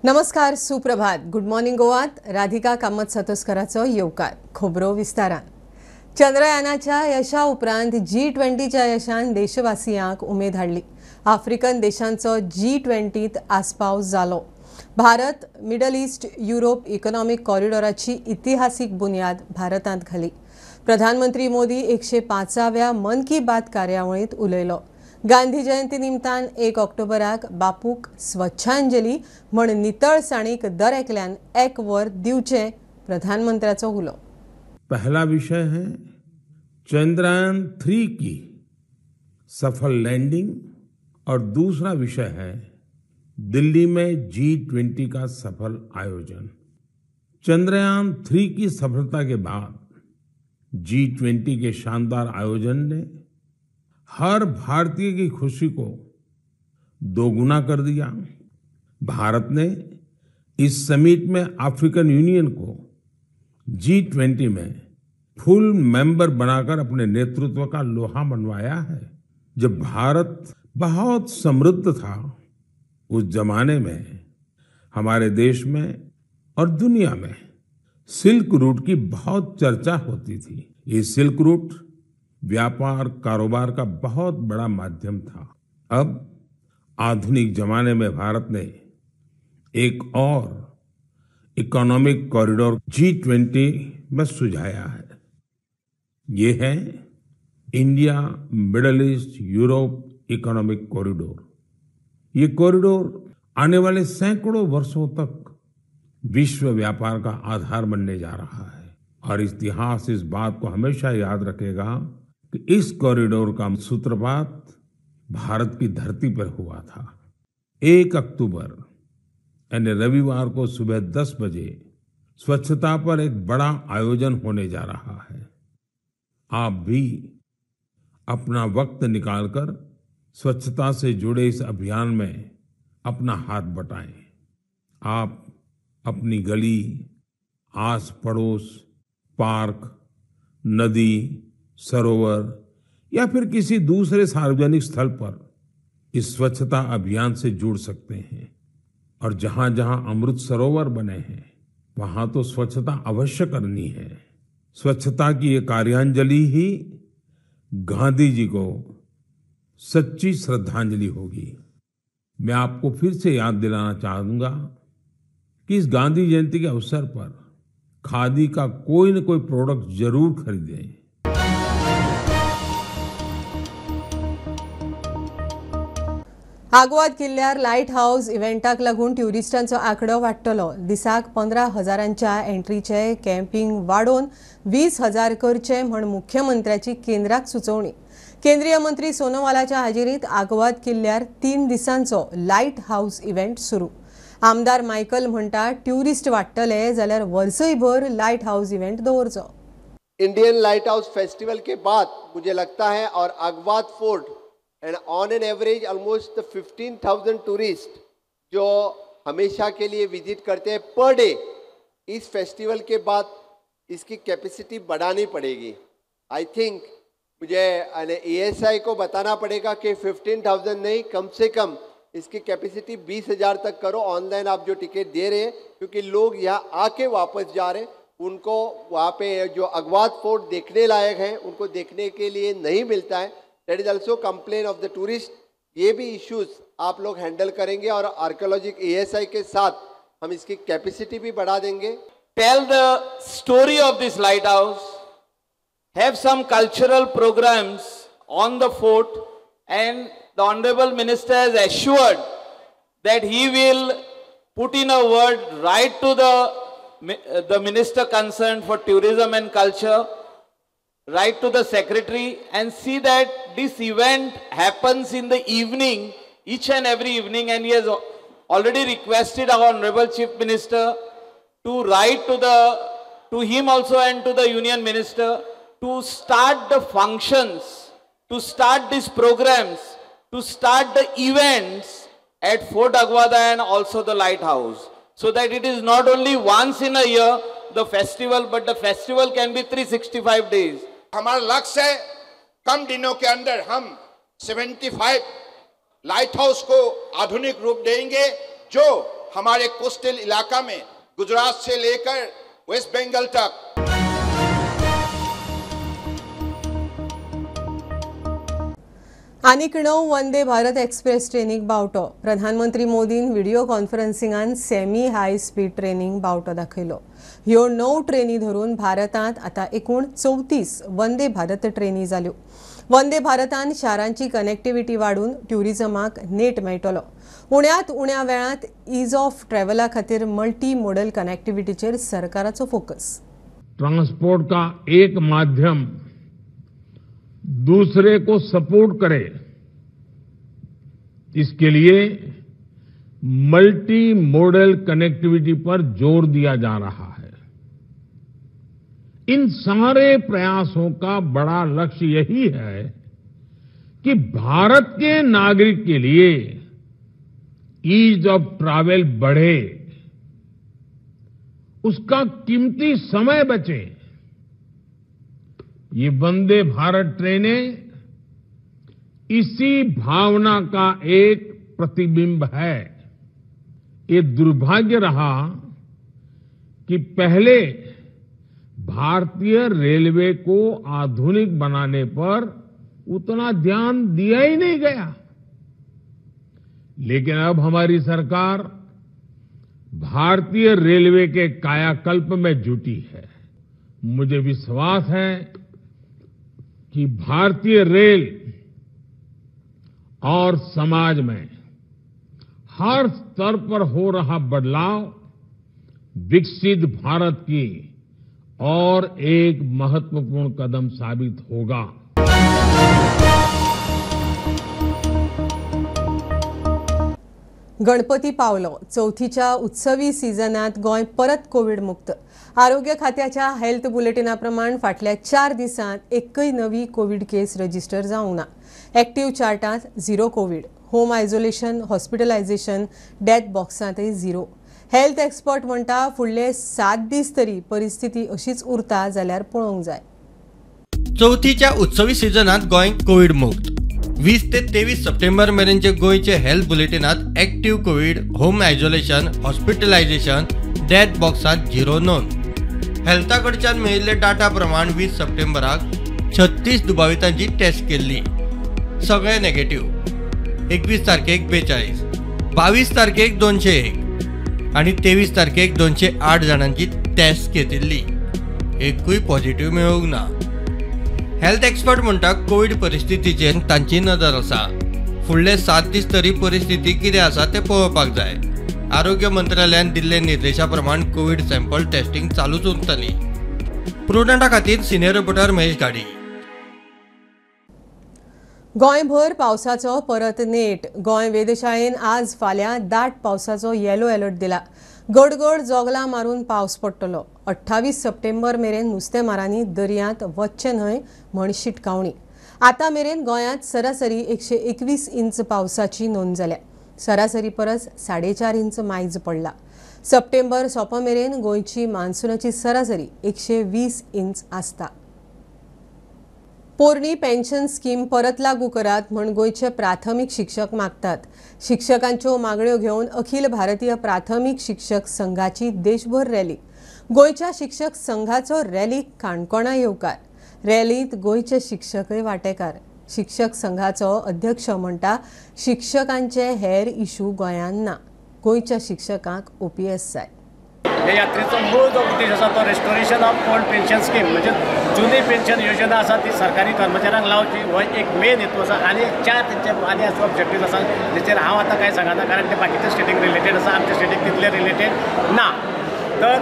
नमस्कार, सुप्रभात. Good morning गोवात Radhika Kamat सतोस्कराचो येवकार. खबरो विस्तारान. चंद्रयानाच्या यशा उपरांत G20च्या यशान देशवासियांक उमेद हाडली. आफ्रिकन देशांचो G20त आस्पाव जालो. Bharat Middle East Europe economic कॉरिडॉराची इतिहासीक बुन्याद भारतांत घाली. प्रधानमंत्री मोदी 105व्या मन की बात कार्यावळींत उलयलो. गांधी जयंती निमतान 1 ऑक्टोबराक बापूक स्वच्छांजली म्हण नितळसाणीक दर एकल्यान एक वर दिवचें प्रधानमंत्र्याचो उलो. पहला विषय है चंद्रयान 3 की सफल लैंडिंग और दूसरा विषय है दिल्ली में G20 का सफल आयोजन. चंद्रयान 3 की सफलता के बाद G20 के शानदार आयोजन ने हर भारतीय की खुशी को दोगुना कर दिया. भारत ने इस समिट में अफ्रीकन यूनियन को G20 में फुल मेंबर बनाकर अपने नेतृत्व का लोहा मनवाया है. जब भारत बहुत समृद्ध था उस जमाने में हमारे देश में और दुनिया में सिल्क रूट की बहुत चर्चा होती थी. ये सिल्क रूट व्यापार कारोबार का बहुत बड़ा माध्यम था. अब आधुनिक जमाने में भारत ने एक और इकोनॉमिक कॉरिडोर G20 में सुझाया है. ये है India Middle East Europe economic corridor. ये कॉरिडोर आने वाले सैकड़ों वर्षों तक विश्व व्यापार का आधार बनने जा रहा है और इतिहास इस बात को हमेशा याद रखेगा कि इस कॉरिडोर का सूत्रपात भारत की धरती पर हुआ था. 1 अक्टूबर यानी रविवार को सुबह 10 बजे स्वच्छता पर एक बड़ा आयोजन होने जा रहा है. आप भी अपना वक्त निकालकर स्वच्छता से जुड़े इस अभियान में अपना हाथ बटाएं. आप अपनी गली, आस पड़ोस, पार्क, नदी, सरोवर या फिर किसी दूसरे सार्वजनिक स्थल पर इस स्वच्छता अभियान से जुड़ सकते हैं. और जहां जहां अमृत सरोवर बने हैं वहां तो स्वच्छता अवश्य करनी है. स्वच्छता की ये कार्यांजलि ही गांधी जी को सच्ची श्रद्धांजलि होगी. मैं आपको फिर से याद दिलाना चाहूंगा कि इस गांधी जयंती के अवसर पर खादी का कोई न कोई प्रोडक्ट जरूर खरीदें. आगवाद किल्ल्यार लायट हाऊस इव्हेंटाक लागून ट्युरिस्टांचो आंकडो वाडटलो. दिसाक 15,000च्या एंट्रीचे कॅम्पिंग वाडोवन 20,000 करचे म्हण मुख्यमंत्र्याची केंद्राक सुचोवणी. केंद्रीय मंत्री सोनोवालाच्या हाजेरीत आगवाद किल्ल्यार 3 दिसांचो लायट हाऊस इव्हेंट सुरू. आमदार मायकल म्हणटा ट्युरिस्ट वाडटले जाल्यार वर्सयभर लायट हाऊस इव्हेंट दवरचो. Indian light house festival K बाद मुझे लगता है और Aguada fort and on an average almost 15,000 tourist जो हमेशा के लिए विजिट करते हैं पर डे, इस फेस्टिवल के बाद इसकी कैपेसिटी बढ़ानी पड़ेगी. I think मुझे ASI को बताना पड़ेगा कि 15,000 नहीं, कम से कम इसकी कैपेसिटी 20,000 तक करो. ऑनलाइन आप जो टिकट दे रहे हैं, क्योंकि लोग यहाँ आके वापस जा रहे हैं, उनको वहाँ पे जो अगवाद फोर्ट देखने लायक है उनको देखने के लिए नहीं मिलता है. That is also complain of the tourist. ये भी इश्यूज आप लोग हैंडल करेंगे और आर्कियोलॉजी ASI के साथ हम इसकी कैपेसिटी भी बढ़ा देंगे. Tell the story of this light house, have some cultural programs on the fort, and the honourable minister has assured that he will put in a word right to the minister concerned for tourism and culture, write to the secretary and see that this event happens in the evening, each and every evening. And he has already requested our honorable chief minister to write to him also and to the union minister to start the functions, to start these programs, to start the events at Fort Aguada and also the lighthouse, so that it is not only once in a year the festival, but the festival can be 365 days. हमारा लक्ष्य है कम दिनों K अंदर हम 75 light house को आधुनिक रूप देंगे, जो हमारे coastal इलाका में गुजरात से लेकर वेस्ट बंगाल तक। आनीक 9 वंदे भारत एक्सप्रेस ट्रेनीक बावटो. प्रधानमंत्री मोदीन व्हिडिओ कॉन्फरन्सिंगान सेमी हाय स्पीड ट्रेनींक बावटो दाखयलो. ह्यो 9 ट्रेनी धरून भारतांत आतां एकूण 34 वंदे भारत ट्रेनी जाल्यो. वंदे भारतान शारांची कनेक्टिविटी वाडून ट्युरिजमाक नेट मेळटलो. उण्यांत उण्या वेळांत is of ट्रॅव्हला खातीर मल्टी मॉडल कनेक्टिविटीचेर सरकाराचो फोकस. ट्रांसपोर्ट का एक माध्यम दूसरे को सपोर्ट करे, इसके लिए मल्टी मॉडल कनेक्टिविटी पर जोर दिया जा रहा है। इन सारे प्रयासों का बड़ा लक्ष्य यही है कि भारत के नागरिक के लिए ईज ऑफ ट्रैवल बढ़े, उसका कीमती समय बचे। ये वंदे भारत ट्रेनें इसी भावना का एक प्रतिबिंब है। ये दुर्भाग्य रहा कि पहले भारतीय रेलवे को आधुनिक बनाने पर उतना ध्यान दिया ही नहीं गया, लेकिन अब हमारी सरकार भारतीय रेलवे के कायाकल्प में जुटी है। मुझे विश्वास है कि भारतीय रेल और समाज में हर स्तर पर हो रहा बदलाव विकसित भारत की और एक महत्वपूर्ण कदम साबित होगा। गणपती पावलो. चवथीच्या उत्सवी सिजनात गोंय परत कोविड मुक्त. आरोग्य खात्याच्या हेल्थ बुलेटिना प्रमाण फाटल्या 4 दिसांत एकय नवी कोविड केस रजिस्टर जावंक ना. एक्टिव्ह चार्टांत 0 Covid, home isolation, hospitalisation, death बॉक्सांतय 0. हेल्थ एक्सपर्ट म्हणटा फुडले 7 दीस तरी परिस्थिती अशीच उरता जाल्यार पळोवंक जाय. चवथीच्या उत्सवी सिजनात गोंय कोविड मुक्त. 20 ते 23 सप्टेंबर मेरेनचे गोंयचे हेल्थ बुलेटिनात active covid, home isolation, hospitalisation, death बॉक्सांत 0 नोंद. हेल्था कडच्यान मेळिल्ले डाटा प्रमाण 20 सप्टेंबराक 36 दुबावितांची टेस्ट केल्ली, सगळे नेगेटिव्ह. 21 तारखेक 42, 22 तारखेक 201 आनी 23 तारखेक 208 जाणांची टेस्ट घेतिल्ली, एकूय पॉझिटिव्ह मेळूंक ना. हेल्थ एक्सपर्ट म्हणटा कोविड परिस्थितीचेर तांची नदर आसा. फुडले 7 दीस तरी परिस्थिती कितें आसा तें पळोवपाक जाय. आरोग्य मंत्रालयान दिल्ले निर्देशा प्रमाण कोविड सॅम्पल टेस्टिंग चालूच उरतली. प्रुडंटा खातीर सिनियर रिपोर्टर महेश गाडी. गोंयभर पावसाचो परत नेट. गोंय वेधशाळेन आज फाल्यां दाट पावसाचो येलो अलर्ट दिला. गडगड जोगलां मारून पावस पडटलो. 28 सप्टेंबर मेरेन नुस्तेमारांनी दर्यांत वचचें न्हय म्हण शिटकावणी. आतां मेरेन गोंयांत सरासरी 121 इंच पावसाची नोंद जाल्या. सरासरी परस 4.5 इंच मायज पडला. सप्टेंबर सोंपा मेरेन गोंयची मान्सुनाची सरासरी 120 इंच आसता. पोरणी पेन्शन स्कीम परत लागू करात म्हण गोंयचे प्राथमीक शिक्षक मागतात. शिक्षकांच्यो मागण्यो घेवन अखिल भारतीय प्राथमीक शिक्षक संघाची देशभर रॅली. गोंयच्या शिक्षक संघाचो रॅलीक काणकोणा येवकार. रॅलींत गोंयचे शिक्षकय वांटेकार. शिक्षक संघाचो अध्यक्ष म्हणटा शिक्षकांचे हेर इशू गोंयांत ना, गोंयच्या शिक्षकांक ओपीएस जाय. हे यात्रेचो मूळ जो उद्देश आसा तो restoration of old pension scheme, म्हणजे जुनी पेन्शन योजना आसा ती सरकारी कर्मचाऱ्यांक लावची हो एक मेन हेतू आसा. आनी 4 तेंचे आनी अशे ऑब्जेक्टिव्स आसा जेचेर हांव आतां कांय सांगना कारण ते बाकीच्या स्टेटीक रिलेटेड आसा, आमच्या स्टेटीक तितले रिलेटेड ना. तर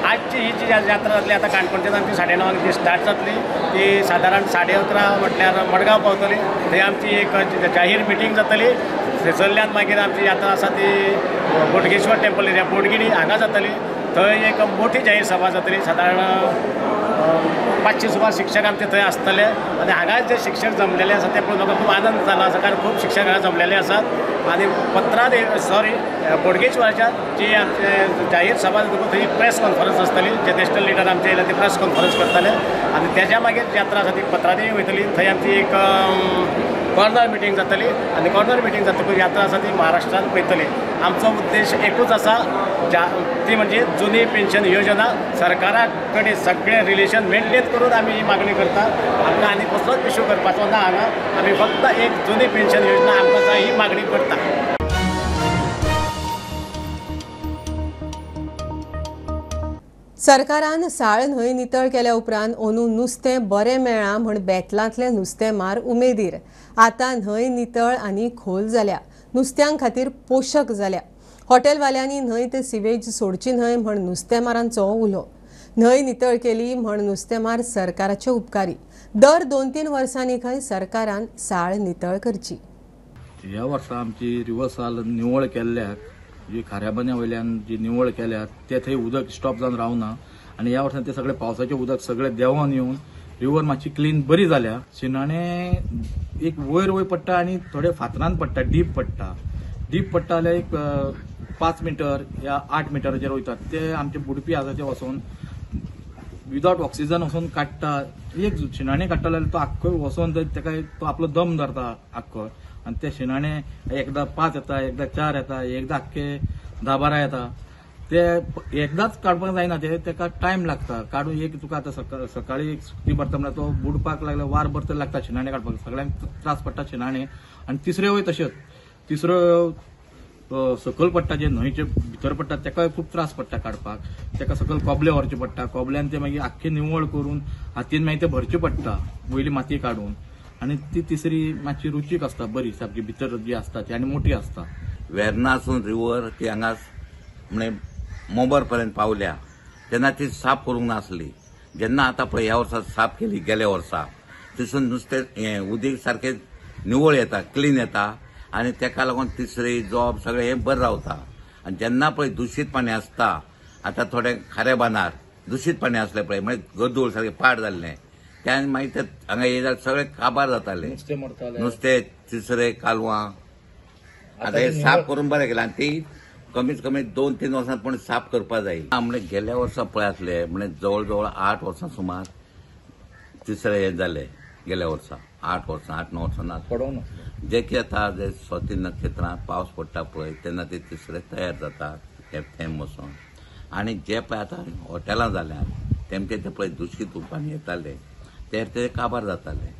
आजची ही जी यात्रा जातली आतां काणकोणच्यान आमची 9:30 जी स्टार्ट जातली ती सादारण 11:30 म्हटल्यार मडगांव पावतली. थंय आमची एक जाहीर मिटींग जातली. थंयसरल्यान मागीर आमची यात्रा आसा ती बोडगेश्वर टेम्पल एरिया बोडगिणी हांगा जातली. थंय एक मोठी जाहीर सभा जातली. सादारण 500 सुमार शिक्षक आमचे थंय आसतले आनी हांगा जे शिक्षक जमलेले आसा ते पळोवन म्हाका खूब आनंद जाला आसा कारण खूब शिक्षक हांगा जमलेले आसात. आनी पत्रादे बोडगेश्वराच्या जी आमचे जाहीर सभा जातकूच थंय प्रेस कॉन्फरन्स आसतली. जे नॅशनल लिडर आमचे येयले ते प्रेस कॉन्फरन्स करतले आनी तेज्या मागीर यात्रा आसा ती पत्रादेवी वयतली. थंय आमची एक कॉर्नर मिटींग जातली आनी कॉर्नर मिटींग जातकूच यात्रा आसा ती महाराष्ट्रान वयतली. आमचो उद्देश एकूच आसा, ती म्हणजे जुनी पेन्शन योजना सरकारा कडेन सगळें रिलेशन मेंटेन करून आमी ही मागणी करता. आमकां आनी कसलोच इशू करपाचो ना हांगा, आमी फक्त एक जुनी पेन्शन योजना आमकां जाय ही मागणी करता. सरकारान साळ न्हंय नितळ केल्या उपरांत अंदू नुस्तें बरें मेळ्ळां म्हण बेतलांतले नुस्तेमार उमेदीर. आतां न्हंय नितळ आनी खोल जाल्या, नुस्त्यां खातीर पोशक जाल्या. हॉटेलवाल्यांनी न्हंय ते सिवेज सोडची न्हय म्हण नुस्तेमारांचो उलो. न्हंय नितळ केली म्हण नुस्तेमार सरकाराचे उपकारी. दर 2-3 वर्सांनी खंय सरकारान साळ नितळ करची. ह्या वर्सा आमची रिवर साल निवळ केल्ल्याक, जी खाऱ्या बांद्या वयल्यान जी निवळ केल्या ते थंय उदक स्टॉप जावन रावना आनी ह्या वर्सा ते सगळे पावसाचें उदक सगळें देंवोन येवन रिवर मातशी क्लीन बरी जाल्या. शिणाणे एक वयर वयर पडटा आनी थोडे फातरान पडटा, डीप पडटा. डीप पडटा जाल्यार एक 5 मिटर या 8 मिटराचेर वयतात. ते आमचे बुडपी आसा ते वचोन विदावट ऑक्सिजन वचोन काडटा. एक शिणाणे काडटा जाल्यार तो आख्खो वचोन तेका तो आपलो दम धरता आख्खो आनी ते शिणाणे एकदां 5 येता, एकदां 4 येता, एकदां आख्खे 10-12 येता. ते एकदांच काडपाक जायना, ते तेका टायम लागता काडून. एक तुका आतां सकाळी एक सुकती भरता म्हणल्यार तो बुडपाक लागल्या वार भर लागता शिणाणे काडपाक, सगळ्यांक त्रास पडटा शिणाणे. आनी तिसऱ्यो तशेंच, तिसऱ्यो सकयल पडटा जे न्हंयचे भितर पडटा तेकाय खूब त्रास पडटा काडपाक. तेका सकयल कोबले व्हरचे पडटा, कोबल्यान ते मागीर आख्खे निवळ करून हातीन मागीर ते भरचे पडटा वयली माती काडून. आनी ती तिसरी मातशी रुचीक आसता बरी, सामकी भितर जी आसता ती आनी मोटी आसता. वेर्नासून रिवर ती हांगा म्हणजे मोबर पर्यंत पावल्या तेन्ना ती साफ करूंक नासली. जेन्ना आतां पळय ह्या वर्सा साफ केली, गेल्या वर्सा थंयसून नुस्तें हें उदीक सारकें निवळ येता, क्लीन येता आनी तेका लागून तिसरी जॉब सगळें हें बरें रावता. आनी जेन्ना पळय दुशीत पाणी आसता, आतां थोडे खाऱ्या बांदार दुशीत पाणी आसलें पळय, म्हणजे गदूळ सारकें पाड जाल्लें, त्या मागीर ते हांगा येयले जाल्यार सगळें काबार जातालें, नुस्तें तिसरे कालवां. आतां हें साफ करून बरें केलें आनी ती कमीत कमी 2-3 वर्सां पूण साफ करपा जाय. म्हणजे गेल्या वर्सा पळय आसले म्हणजे जवळ जवळ 8 वर्सां सुमार तिसरे हें जालें. गेल्या वर्सा 8 वर्सां 8-9 वर्सां ना जे की आतां जे स्वती नक्षत्रांत पावस पडटा पळय तेन्ना ते तिसरे तयार जातात हे थेंब वचोन. आनी जे पळय आतां हॉटेलां जाल्यात तेमचे ते पळय दुशीत पाणी येताले ते ते काबार जाताले.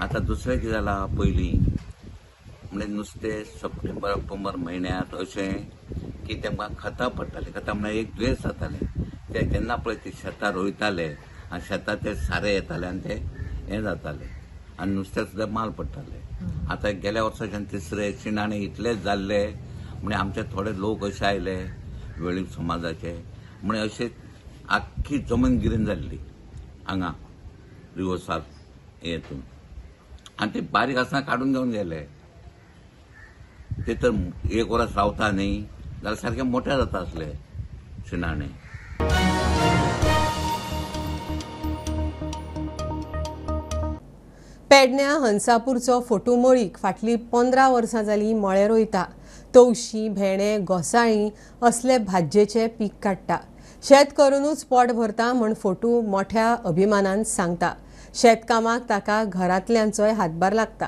आतां दुसरें कितें जालां, पयलीं म्हणजे नुस्तें सप्टेंबर ऑक्टोबर म्हयन्यांत अशें की तेमकां खतां पडटालीं. खतां म्हळ्यार एक दुयेंस जातालें. ते जेन्ना पळय ते शेतां रोयताले आनी शेतां ते सारें येतालें आनी ते हें जातालें आनी नुस्त्याक सुद्दां माल पडटाले. आतां गेल्या वर्साच्यान तिसरे शिणाणे इतले जाल्ले म्हणजे आमचे थोडे लोक अशे आयले वेळीप समाजाचे, म्हणजे अशे आख्खी जमन गिरीन जाल्ली हांगा रिवर्साल हेतून. आनी ते बारीक आसतना काडून घेवन गेले. ते तर एक वरस रावता न्ही जाल्यार सारके मोठे जाता आसले शिणाणे. पेडण्या हंसापूरचो फोटू मळीक फाटलीं 15 वर्सां जालीं मळे रोयता. तवशीं, भेंडे, घोसाळीं असले भाजयेचे पीक काडटा. शेत करुनूच पोट भरता म्हण फोटू मोठ्या अभिमानान सांगता. शेतकामाक ताका घरांतल्यांचोय हातभार लागता.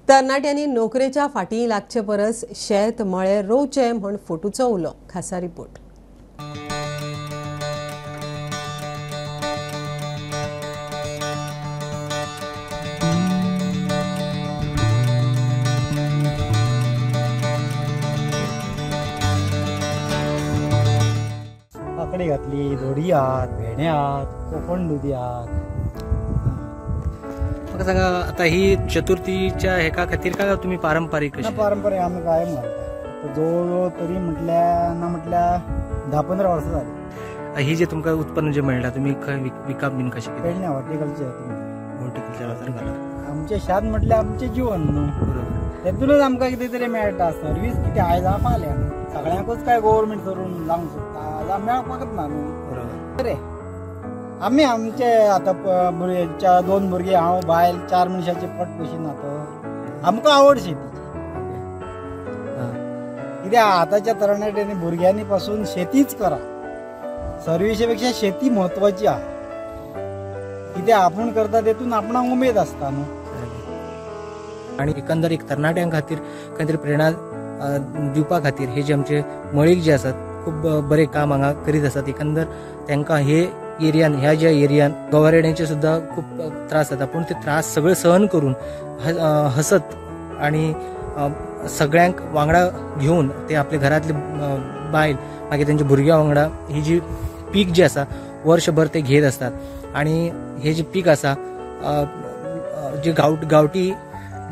तरणाट्यांनी नोकरेच्या फाटीं लागचे परस शेत मळे रोवचे म्हण फोटूचो उलो. खासा रिपोर्ट. काकडी घातली, धोडी आहात, भेंडे आहात, कोकण दुदी आहात. म्हाका सांगा आता ही चतुर्थीच्या हेका खातीर काय तुम्ही पारंपरिक? पारंपरिक आमी कायम घालता. जवळ जवळ तरी म्हटल्या ना म्हटल्या 10-15 वर्सां जाली. ही जे तुमकां उत्पन्न जे मेळटा तुमी खंय विकप बीन कशें? पेडण्या हॉर्टिकल्चर. हॉर्टिकल्चर घालता. आमचें शेत म्हटल्यार आमचें जिवन न्हू, तेतूनच आमकां कितें तरी मेळटा. सर्वीस कितें आयज आहा फाल्यां सगळ्यांकूच काय गव्हर्मेंट करून जावंक सोदता जाल्यार मेळपाकच ना न्हू. बरें, आमी आमचे आतां भुरग्यांच्या 2 भुरगे, हांव, बायल, 4 मनशाचे पोट पोशिना तर आमकां आवड शेतीची. कित्याक आतांच्या तरणाट्यांनी भुरग्यांनी पासून शेतीच करा, सर्विसे पेक्षा शेती म्हत्वाची आहा. कित्याक आपूण करता तेतून आपणाक उमेद आसता न्हू. आनी एकंदर एक तरणाट्यां खातीर खंय तरी प्रेरणा दिवपा खातीर हे जे आमचे मळीक जे आसात खूब बरें काम हांगा करीत आसात. एकंदर तांकां हे एरियान ह्या ज्या एरियान गवारेड्यांचे सुद्दां खूब त्रास जाता, पूण ते त्रास सगळे सहन करून हसत आनी सगळ्यांक वांगडा घेवन ते आपल्या घरांतले बायल मागीर तेंच्या भुरग्यां वांगडा ही जी पीक जी आसा वर्षभर ते घेत असतात. आणि हे जे पीक आसा जे गावठी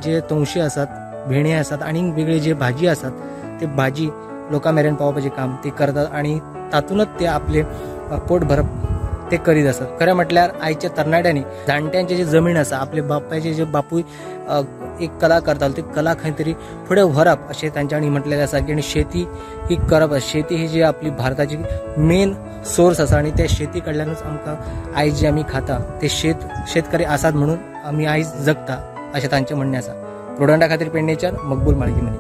जे तवशी आसात, भेणे आसात आनी वेगळे जे भाजी आसात ते भाजी लोकां मेरेन पावोवपाचें काम ते करतात आनी तातूंतच ते आपले पोट भरप ते करीत आसात. खरें म्हटल्यार आयच्या तरणाट्यांनी जाणट्यांची जी जमीन आसा, आपले बापायचे जे बापूय एक कला करतालो ती कला खंय तरी फुडें व्हरप अशें तांच्यांनी म्हटलेलें आसा की आनी शेती ही करप, शेती ही जी आपली भारताची मेन सोर्स आसा आनी त्या शेती कडल्यानूच आमकां आयज जे आमी खाता ते शेतकरी आसात म्हणून आमी आयज जगता अशें तांचें म्हणणें आसा. प्रुडंटा खातीर पेडणेच्यान मकबूल माळगीमनी.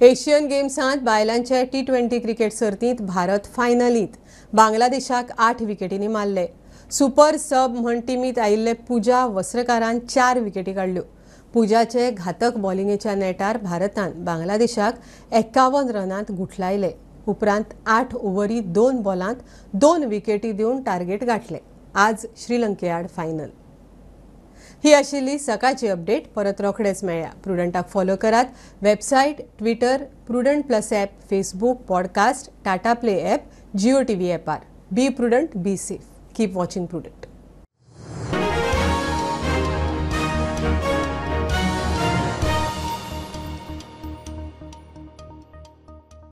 एशियन गेम्सांत बायलांच्या T20 cricket सर्तींत भारत फायनलींत बांगलादेशाक 8 विकेटींनी मारले. सुपर सब म्हण टिमीत आयिल्ले पूजा वस्त्रकारान 4 विकेटी काडल्यो. पूजाचे घातक बॉलिंगेच्या नेटार भारतान बांगलादेशाक 51 रनांत गुठलायले. उपरांत 8 ओव्हरी 2 बॉलांत 2 विकेटी दिवन टार्गेट गाठले. आज श्रीलंके आड फायनल. ही आशिल्ली सकाळची अपडेट. परत रोखडेच मेळया. प्रुडंटाक फॉलो करात website, Twitter, Prudent plus app, Facebook, podcast, Tata Play app, Jio TV ॲपार. Be prudent, be safe, keep watching Prudent.